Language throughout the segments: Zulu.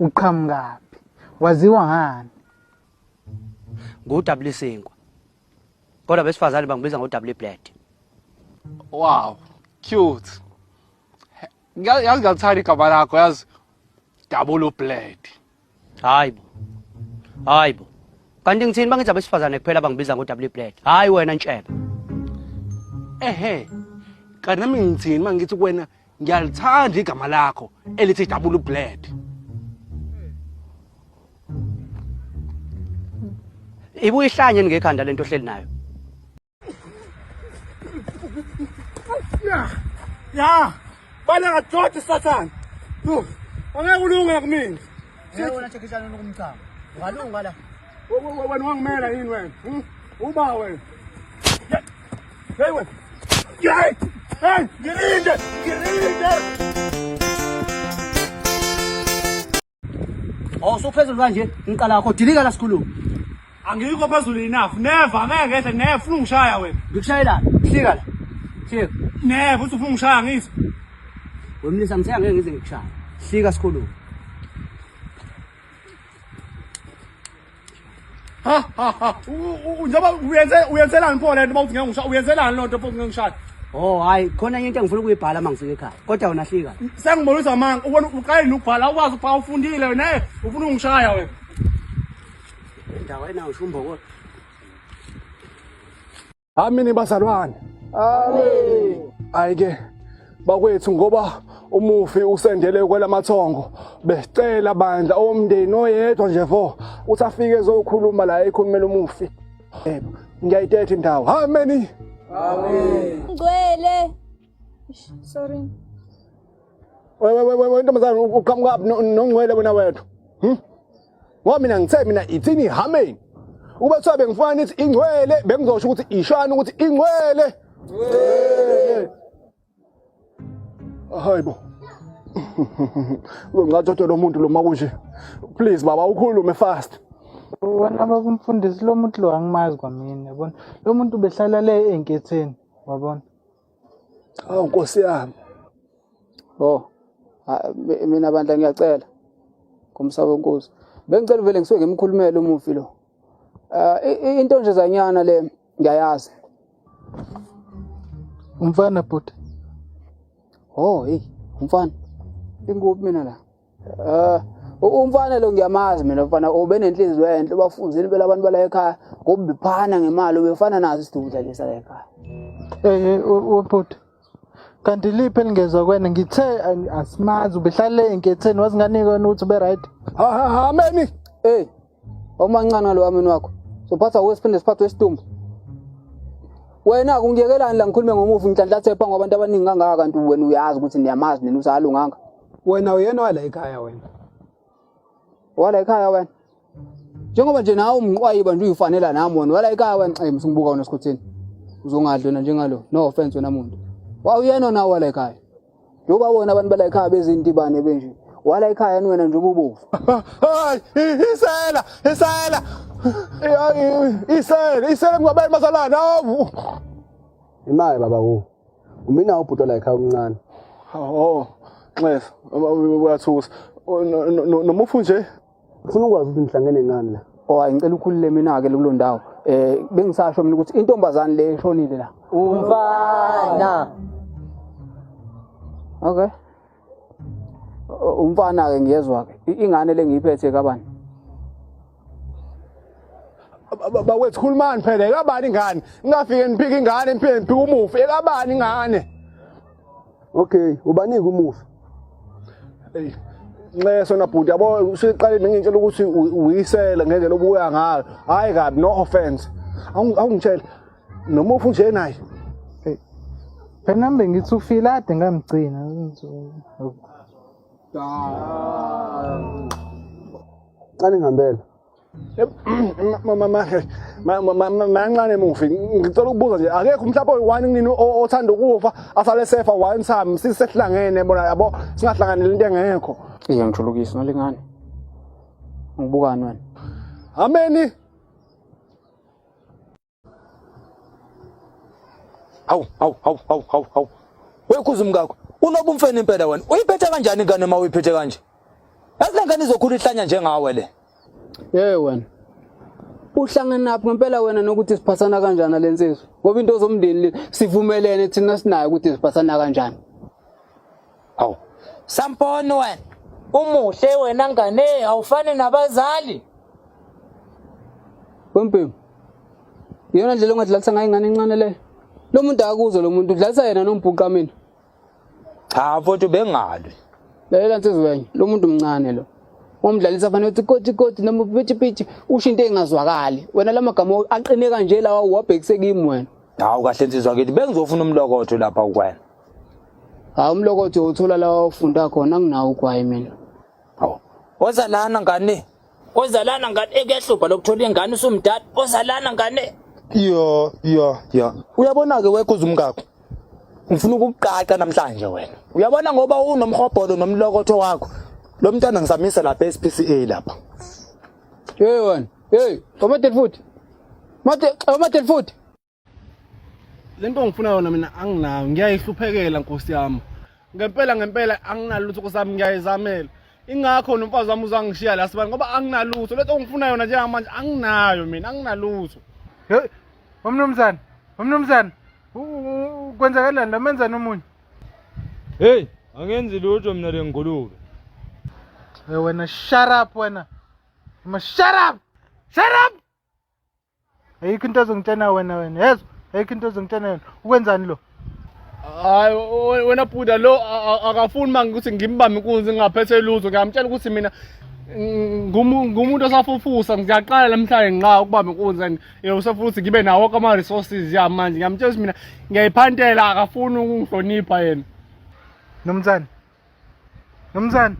Uqhamukaphi? Waziwa ngani? Ngu-W Sinkwa. Kodwa besifazane bangibiza ngo-W Blad. Wow, cute. Yazi ngiyalithanda igama lakho yazi. Double blade. Hayi bo. Hayi bo. Kanti ngithini bangithi abesifazane kuphela bangibiza ngo-W Blade. Hayi wena ntshebe. Ehhe. Kanti nami ngithini uma ngithi kuwena ngiyalithanda igama lakho elithi double blade. Ibuye ihlanye ngekhanda lento ohleli nayo. Ya. Ya. Baleka doti sathane. Angeke ulunge kumina. Wena tshekisana nokumchama. Ungalunga la. Wena wangimela yini wena? Hmm? Uba wena. Hey wena. Hey! Hey, ngilinde, ngilinde. Oh, usuphezulu kanje ngiqala yakho dilika la sikhuluma. Angikho phezulu enough. Never angeke ngehle never ufuna ungishaya wena. Ngikushayelana. Hlika la. Hlika. Never uthi ufuna ungishaya ngizwe. Wemlisa ngithe angeke ngize ngikushaya. Hlika sikhuluma. Ha ha ha. Njengoba uyenze uyenzelani pho lento mawuthi ngeke ngishaya uyenzelani lonto pho ngeke ngishaya. Oh hayi khona enye into engifuna ukuyibhala uma ngifika ekhaya. Kodwa wena hlika. Sengibonisa amanga ubona uqale nokubhala awukwazi ukubhala ufundile wena eh ufuna ungishaya wena. Indawo enawo shumboko. Amini bazalwane. Amen. Ayike bakwethu ngoba umufi usendele kwelamathongo besicela bandla omndeni oyedwa nje vo uthi afike ezokhuluma la ekhulumela umufi. Yebo, ngiyayithetha indawo. Ameni. Amen. Ngcwele. Sorry. Wewe wewe we ntombazane uqhamuka nongcwele wena wethu. Hm? Ngoba mina ngithe mina ithini hameni. Ukuba kuthiwa bengifuna nithi ingcwele bengizosho ukuthi ishani ukuthi ingcwele. Hayibo. Uzongcatshwa lo muntu lo makunje. Please baba ukhulume fast. Wena baba umfundisi lo muntu lo angimazi kwamina yabona. Lo muntu behlala le enketheni wabona. Awu Nkosi yami. Oh. Mina bandla ngiyacela. Ngomsa wenkosi. Bengicela vele ngisuke ngimkhulumele umufi lo. Eh into nje zanyana le ngiyayazi. Umfana bhuti. Oh hey, umfana. Inguphi mina la? Eh umfana lo ngiyamazi mina mfana ubenenhliziyo enhle ubafunzile impela abantu bala ekhaya ngokubiphana ngemali ubefana naso isidudla nje sala ekhaya. Eh ubhuti. Kanti liphi elingezwa kwena ngithe asimazi ubehlale enketheni wazi nganika wena ukuthi ube right. Ha ha ha meni. Hey Awumancane ngalo wameni wakho. Sophatha wesiphinde siphathwe isidumbu. Wena kungiyekelani la ngikhulume ngomufi nginhlanhlathe phambi kwabantu abaningi kangaka kanti wena uyazi ukuthi niyamazi nina usalunganga. Wena uyena wala ekhaya wena. Wala ekhaya wena. Njengoba nje nawe umqwayiba nje uyifanela nami wena wala ekhaya wena xa ngibuka wena sikhotheni. Uzongadli wena njengalo. No offense wena muntu. Wawuyena nawe wala ekhaya. Njengoba bona abantu bala ekhaya bezintibane benje. Wala ekhaya ni wena nje ububovu. Hayi, isela, isela. Isela, isela ngwabeni mazalana. Awu. Imali baba wo. Umina ubhuti la ekhaya omncane. Oh, Nxesa, uyathusa. Nomufu nje. Ufuna ukwazi ukuthi nihlangene ngani la? Oh, hayi ngicela ukhulule mina-ke kulo ndawo. Eh bengisasho mina ukuthi intombazane le eshonile la. Umfana. Okay. Umfana-ke ngiyezwa-ke. Ingane le ngiyiphethe kabani? Bakwethu khulumani phela ekabani ingane? Ngingafike niphike ingane niphike niphike umufi ekabani ingane? Okay, ubanike umufi. Ey. Nxeso na bhuti yabo usuqale bengitshela ukuthi uyisele ngendlela obuya ngayo. Hayi kabi no offense. Awungitshele nomufi nje naye. Hey. Phela nami bengithi ufile ade ngamgcina. Qale ngihambela. Mancane mufi ngicela ukubuza nje akekho mhlawumbe oyi-one kunini othanda ukufa asale sefa one time sisehlangene bona yabo singahlanganeli into engekho. Iya ngijulukisa nalingane. Ngibukani wena? Ameni. Hawu hawu hawu hawu hawu hawu. Wekhuza umkakho. Unobumfene impela wena. Uyiphethe kanjani ingane uma uyiphethe kanje? Yazi le ngane izokhula ihlanya njengawe le. Hey wena. Uhlanganaphi ngempela wena nokuthi siphathana kanjani le nsizwa? Ngoba into zomndeni le sivumelene thina sinayo ukuthi siphathana kanjani. Hawu. Samponi wena. Umuhle wena ngane awufani nabazali. Wempilo. Iyona ndlela ongadlalisa ngayo ingane encane le. Lo muntu akuzwe lo muntu udlalisa yena nombhuqa mina. Cha mfowethu bengalwi. Lalela nsizwa wenye, lo muntu mncane lo. Wamdlalisa fanele uthi koti koti noma pichi pichi usho into engazwakali. Wena lamagama aqine kanje lawa uwabhekise kimi wena. Hawu kahle nsizwa kithi bengizofuna umlokotho lapha kuwena. Hawu umlokotho uthola la ufunda khona anginawo ugwayi mina. Hawu. Woza lana ngane. Woza lana ngane ekuyahlupha lokuthola ingane usumdala. Woza lana ngane. Yo yo yo. Uyabona ke wekhuza umkakho. Ngifuna ukukuqaqa namhlanje wena. Uyabona ngoba unomhobholo nomlokotho wakho. Lo mntana ngisamisa lapha eSPCA lapha. Hey wena, hey, omadeli futhi. Mate, omadeli futhi. Lento ngifuna yona mina anginayo, ngiyayihluphekela Nkosi yami. Ngempela ngempela anginalutho Nkosi yami ngiyayizamela. Ingakho nomfazi wami uzangishiya la sibani ngoba anginalutho. Lento ngifuna yona njengamanje anginayo mina, anginalutho. Hey, umnumzane, umnumzane, kwenzakalani la menzani omunye? Hey, angenzi lutho mina le ngulube. Hey wena shut up wena. Ma shut up. Shut up. Ayikho into ozongitshena wena wena. Yezwa? Ayikho into ozongitshena yona. Ukwenzani lo? Hayi wena bhuda lo akafuni manje ukuthi ngimbambe inkunzi ngingaphethe lutho. Ngiyamtshela ukuthi mina ngumuntu osafufusa ngiyaqala namhlanje nqa ukubamba inkunzi and usefuna ukuthi ngibe nawo wonke ama-resources ya manje. Ngiyamtshela ukuthi mina ngiyayiphantela akafuni ukungihlonipha yena. Nomzane. Nomzane.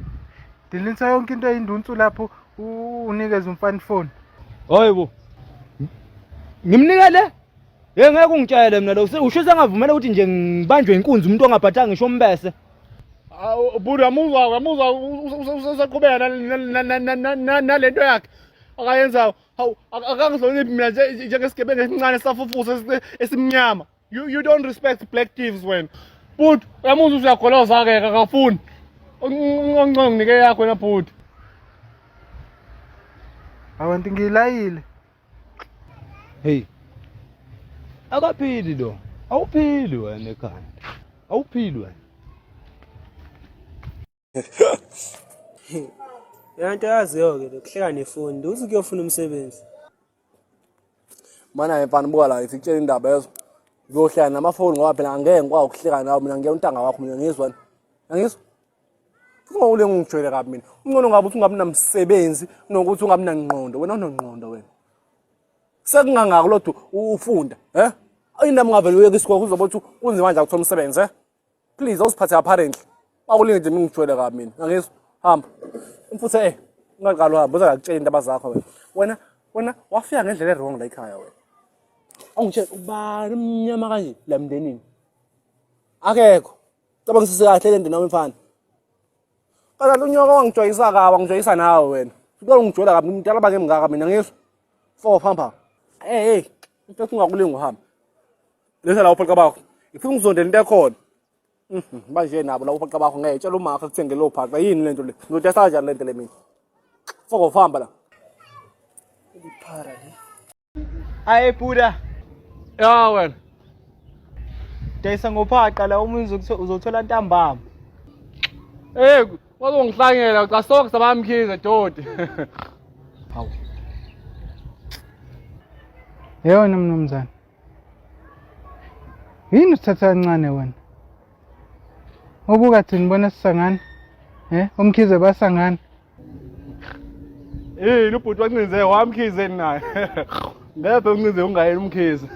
Dilinsa yonke into eyindunsu lapho unikeze umfana ifoni. Hayibo. Ngimnika le? Hey ngeke ungitshele mina lo usho sengavumela ukuthi nje ngibanjwe inkunzi umuntu ongaphathanga ngisho umbese. Bhuti uyamuzwa uyamuzwa usaqhubeka nalento yakhe akayenzayo. Hawu akangihloniphi mina nje njengesigebengu esincane safufusa esimnyama. You don't respect black thieves wena. Bhuti uyamuzwa usuyagoloza ke akafuni. Ongcono nginike yakho wena bhuti. Awanti ngiyilayile. Hey. Akaphili lo. Awuphili wena ekhanda. Awuphili wena. Yona nto yaziyo-ke le kuhleka nefoni uze kuyofuna umsebenzi. Mana mfana buka la ngikutshela indaba yezo. Ngiyohlala namafoni ngoba phela angeke ngikwazi ukuhleka nawe mina ngeke untanga wakho mina ngizwa. Angizwa? Ungawule ngijwayele kabi mina. Ungcono ngabe uthi ungabi namsebenzi kunokuthi ungabi nangqondo. Wena unongqondo wena. Sekungangako lodwa ufunda, eh? Ayinami ngavele uyeke isikole uzobe uthi kunzima kanjani ukuthola umsebenzi, eh? Please awuziphathe apparently. Akulinge nje ngijwayele kabi mina. Angizwa? Hamba. Umfuthe eh ungaqali uhambe uzakutshela indaba zakho wena. Wena wena wafika ngendlela e-wrong la ekhaya wena. Awungitshela ubani omnyama kanje la emndenini? Akekho. Cabangisise kahle le nto nawe mfana. Kanti unyoko wangijwayisa kabi, wangijwayisa nawe wena. Uqala ungijwayela kabi, ngimdala bake mngaka mina ngizwa. Fo hamba. Hey hey, mfethu ungakulinga uhamba. Lesa la uphaqa bakho. Ngifuna ungizondela into ekhona. Mhm, manje nabo la uphaqa bakho ngeke tshela umakho akuthenge lo phaqa yini lento le. Ngizotesta kanjani lento le mina? Foko hamba la. Iphara le. Aye Buddha. Ya wena. Dayisa ngophaqa la umuntu uzothola ntambama. Eh, wazongihlangela cha sonke sabamkhize doti. Hawu. Yewena mnumzane. Yini usithatha kancane wena? Ubuka thina bona sisangana. Eh, umkhize basangana. Yini ubhuti wancinze wamkhize naye. Ngeke uncinze ungayeni umkhize.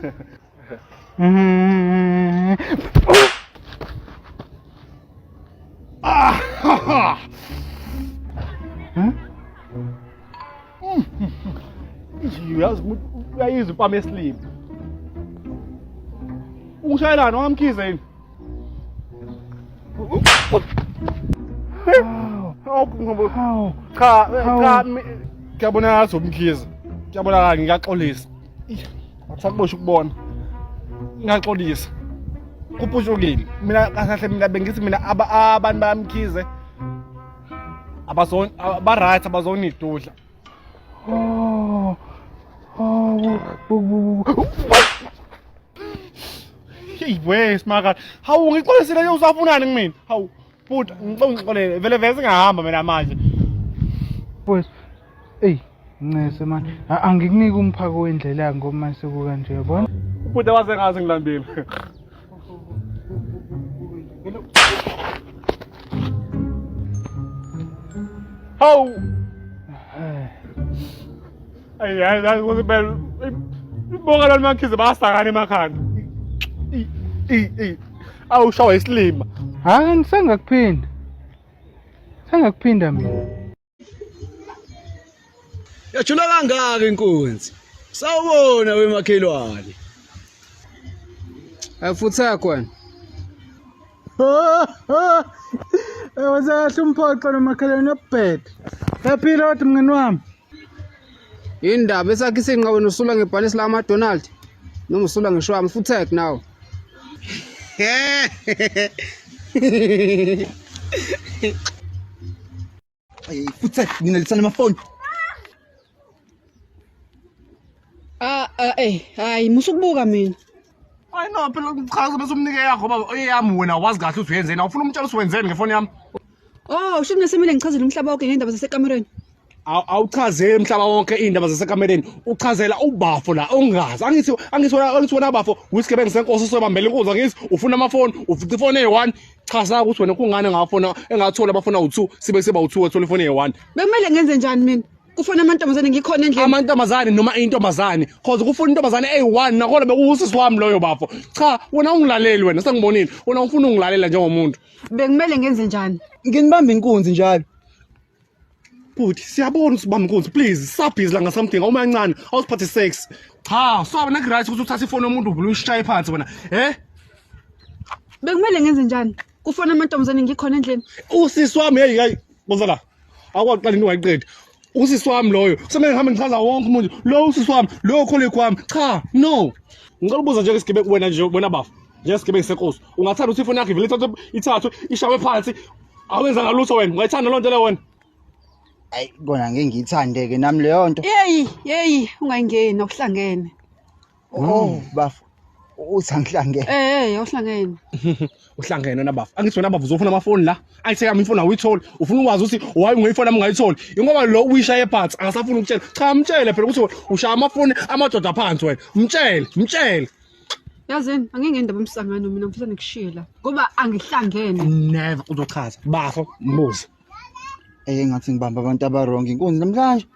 Uyazi uyayizwa impama yesilimi. Ungishayelani wamkhize yini? Cha cha kuyabonakala ukuthi umkhize. Kuyabonakala ngiyaxolisa. Akusakuboshi ukubona. Ngiyaxolisa. Kuphushukile. Mina kahle mina bengithi mina abantu bayamkhize. Abazon ba right abazonidudla. Oh. Oh. Hey we smaka. Hawu ngixolisile nje usafunani kumina? Hawu bhuti ngicela ungixolele vele vele singahamba mina manje. Mfowethu. Ey, ncese manje. Angikuniki umphako wendlela ngoba manje sekukanje yabona. Ubhuti waze ngazi ngilambile. Hawu. Ayi hayi hayi ukuthi phela bonke lolu makhize bayasakana emakhanda. I i awushawa isilima. Hayi ngisengakuphinda. Sengakuphinda mina. Yajula kangaka inkunzi. Sawubona wemakhelwane. Futhi yakho wena. Waze kahle umphoxo nomakhelwane obhede. Yaphila kodwa mngani wami. Indaba esakhe isinqa wena usula ngebhanisi la McDonald noma usula ngeshwami futhi nawe. Hey, futhi nina lithana amafoni. Ah ah eh hayi musukubuka mina. Hayi no phela ngichaza bese umnike yakho baba eyami wena wazi kahle ukuthi uyenzeni awufuna umtshela ukuthi wenzeni ngefoni yami. Oh, usho kunesimile ngichazele umhlaba wonke ngendaba zasekamereni. Awuchazeli umhlaba wonke iy'ndaba zasekamereni uchazela ubafo la ongazi angithi angithi wena angithi wena bafo wisigebengu senkosi usobambela inkunzi angithi ufuna amafoni ufica ifoni eyi-one chaza ukuthi wena kungani engafona engathola abafona u-two sibe siba u-two wathola ifoni eyi-one. Bekumele ngenze njani mina? Kufona amantombazane ngikhona endlini. Amantombazane noma intombazane cause kufuna intombazane eyi-one nakhona bekuwusisi wami loyo bafo. Cha wena ungilaleli wena sengibonile wena ufuna ungilalela njengomuntu. Bekumele ngenze njani? Nginibamba inkunzi njalo. Bhuti siyabona ukuthi ubamba inkunzi please sabhizi la nga-something awumancane awusiphathe sex. Cha so wena ku-right ukuthi uthathe ifoni yomuntu uvule uyishaye phansi wena eh? Bekumele ngenze njani? Kufona amantombazane ngikhona endlini. Usisi wami hey hey buza la. Akwaqala into ungayiqedi. Usisi wami loyo. Semele ngihambe ngichaza wonke umuntu. Lo usisi wami, lo colleague wami. Cha, no. Ngicela ukubuza nje isigebengu wena nje wena bafo. Nje isigebengu senkosi. Ungathanda ukuthi ifoni yakho ivele ithathwe ithathwe ishawe phansi. Awenza ngalutho wena. Ungayithanda lonto le wena. Ayi kona ngeke ngiyithande ke nami leyo nto. Yeyi, yeyi, ungayingeni awuhlangene. Oh bafo. Uthi angihlangene. Eh, eh, awuhlangene. Uhlangene wena bafo. Angithi wena bafo uzofuna amafoni la. Ayithi yami ifoni awuyitholi. Ufuna ukwazi ukuthi why ungayifoni yami ungayitholi. Ingoba lo uyishaye phansi akasafuni ukutshela. Cha mtshele phela ukuthi ushaya amafoni amadoda phansi wena. Mtshele, mtshele. Yazini, angingeni indaba yomsangano mina ngifisa nikushiye la ngoba angihlangene. Never uzochaza. Bafo mbuze. Eh ngathi ngibamba abantu abarong inkunzi namhlanje.